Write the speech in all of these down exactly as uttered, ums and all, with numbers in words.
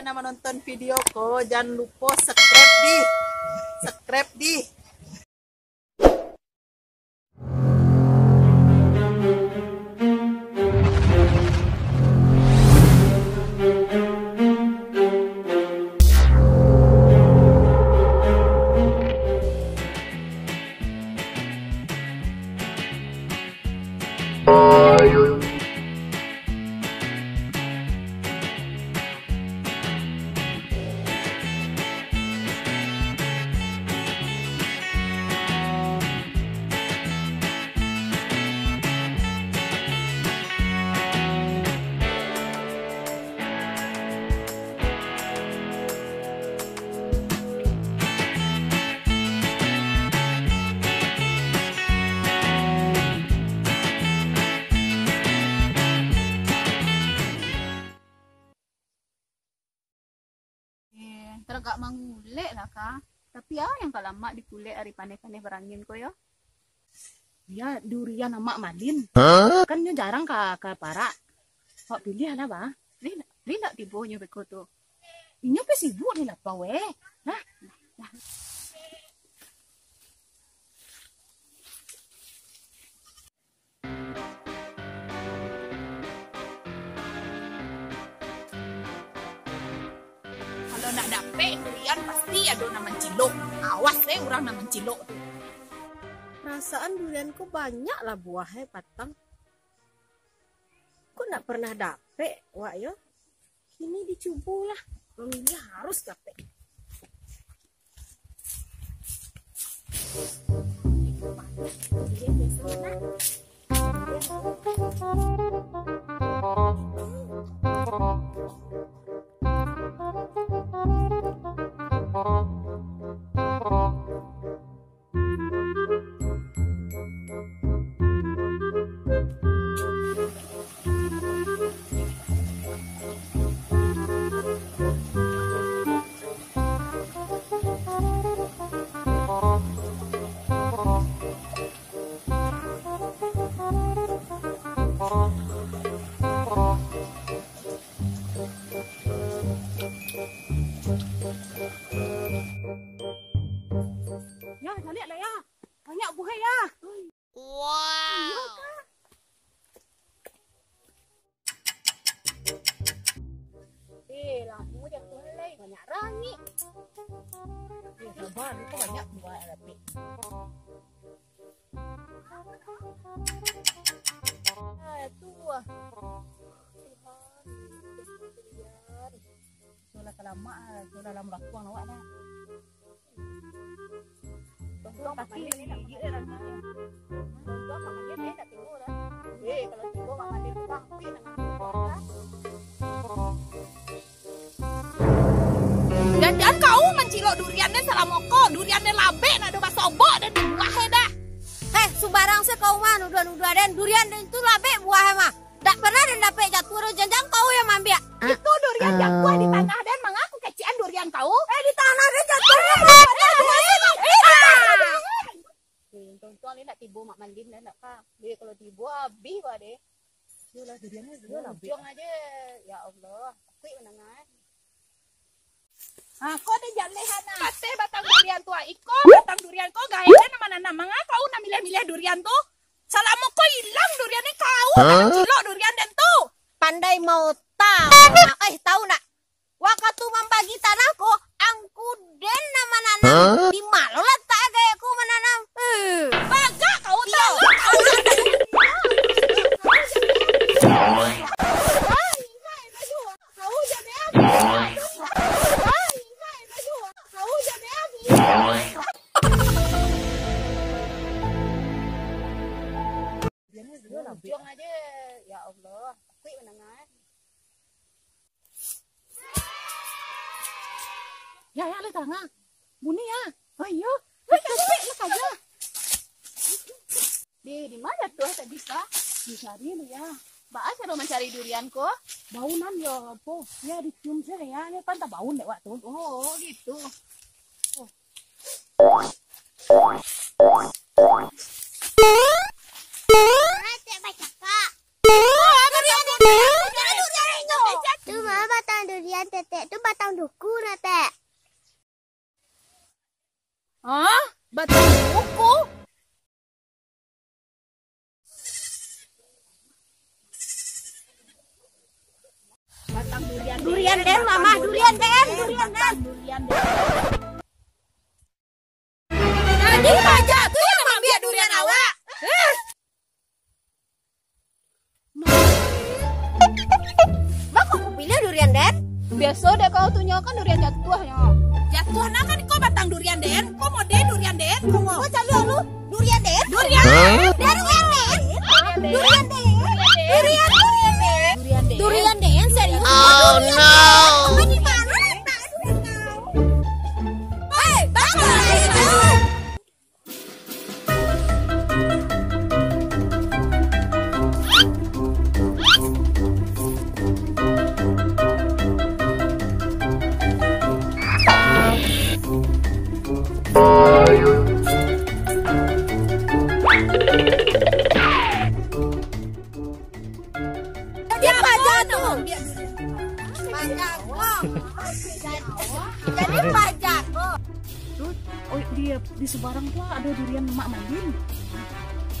Nah, manonton video ko, jan lupo subscribe di. Subscribe di. Eh, taragak mangulek lah, Kak. Tapi ah, yang ka lamak dikulek ari paneh-paneh barangin ko yo. Ya, durian amak malin. Hah? Kan nyo jarang ka, ka parak. Awak pilih lah, bah. Ri, ri ndak tibo nyo beko tu. Inyo pe sibuk ni lapau, eh. Nah, nah. Kalau nak dapek durian, pasti ado nan mancilok. Awas eh, urang nan mancilok tu. Perasaan durian ko banyak lah buah eh, patang. Kok ndak pernah dapek, wak yo? Kini dicubo lah. Mamilih harus dapek. Ya, caliak lah ya. Banyak buah ya. Wow. Iyo, Kak. Eh, lampu jatuh lai, banyak rangik. Eh, sabar, itu banyak buah tapi. Ah, tu ah. Tuhan, kasihan. Sudah lama, sudah lama bakuang awak dah. Untuang Mak Malin ni tak gigit dah rasanya. Untuang Mak Malin ni tak timbul dah. Eh, kalau timbul Mak Malin tu bangkit dengan untuang dah. Janjian kau mancilok durian den salamo ko, durian den labek nak do basobok den buah eh dah. Heh, sumbarang se kau mah nuduah-nuduah den, durian den tu labek buah eh mah. Dak pernah den dapek jatuah doh, janjian kau yang maambiak. Itu durian jatuah di tanah den, manga kau kecekan durian kau? Eh, di tanah den jatuah. Eh, di tanah den. Eh, untuang-untuang ni nak tibo Mak Malin dah nak ka. Dia kalau tibo habis bah deh. Yolah, duriannya dia lah. Ujung aja. Ya Allah, aku menengah. Ha, ko den jaleh anak. Pateh batang durian tu, ah. Iko batang durian ko gaek den nan mananam. Manga kau nan milih-milih durian tu? Salamo ko ilang durian ni, kau nan mancilok durian den tu. Pandai maota. Eh, tahu nak? Wakatu mambagi tanah ko, angku den nan mananam. Di mano latak gaek ko mananam? Eh. Bagak kau, iyo. Tahu kau. Ujung aja, ya Allah. Aku menengah. Ya, ya, le tangah. Bunyi ya. Oh iyo. Weh, capek lah saja. Di, di mana tuh tadi, Kak? Dicari lu ya. Baa caro mancari durian ko? Baunan yo apo? Ya dicium saja ya, ni kan tak bau dek wak tu. Oh, gitu. Oh. Tetek bacakak. Tu mah batang durian, tetek tu batang Durian den, Mama, durian den, durian den. Tadi bajak tu yang mambiak durian awak. Bako ku pilih durian den? Biaso dek kau tu nyo kan durian jatuah nyo. Jatuah nah kan kau batang durian den. Kau model durian den. Kau mau. Kau cari lu durian den. Durian. Hah? Durian den. Durian den. Durian den. Durian den. Durian den. Durian den serius. Oh no. Kau di mana letak durian kau? Hei, bako lagi kau? Dia paja tu. Paja ko. Jadi paja ko. Tu, oh, di, di subarang tu ado durian Mak Madin.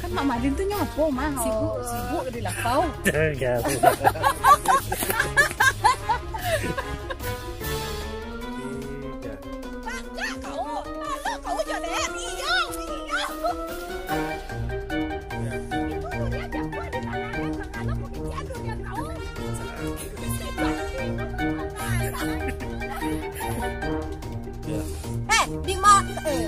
Kan Mak Madin tu nyo apo, mah? Sibuk, sibuk di lapau. Enggak. Tiga. Paja kau, malu kau jo, Dek. Iyo, iyo. Itu durian jatuah di tanah, Dek. Mangalo kau kician durian kau? Eh, di ma-, eh.